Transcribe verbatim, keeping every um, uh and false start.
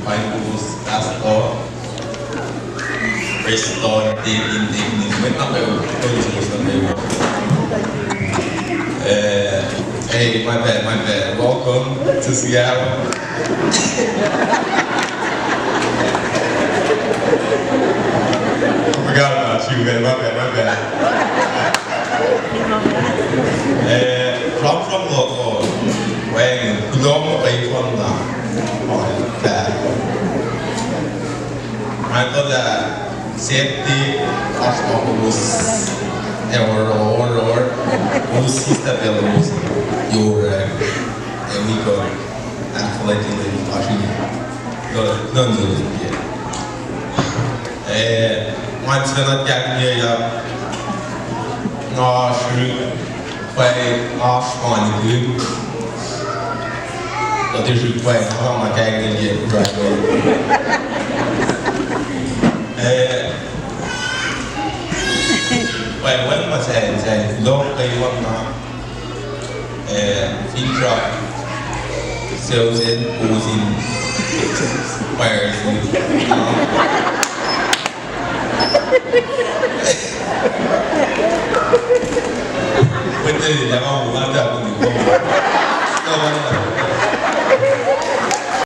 Michael's pastor. Praise the Lord, David, David, mwet na kwewa, praise the Lord. Uh, hey, my bad, my bad. Welcome to Seattle. Forgot about you, man. My bad, my bad. Eh, from, from local. When, kuloh ma kwewa na. Oh, bad. Michael, uh, safety, of course, or, or, or, whose sister belongs your, uh, and we go athletic and actually, no, no, no, yeah. Eh, once we're not getting here, yeah, no, sure. Pwacye, oasr ma nuh kwewa. Kuht ac srihke pwacye, nga ma kain in ye drive. Eh, pwacye, wen ma sahn, sahn, kuloh kwewa na. Eh, fin srihk. Sel sen, usin. Pwacye, usin. Mwet uh, ya ma muh nga ta kuni.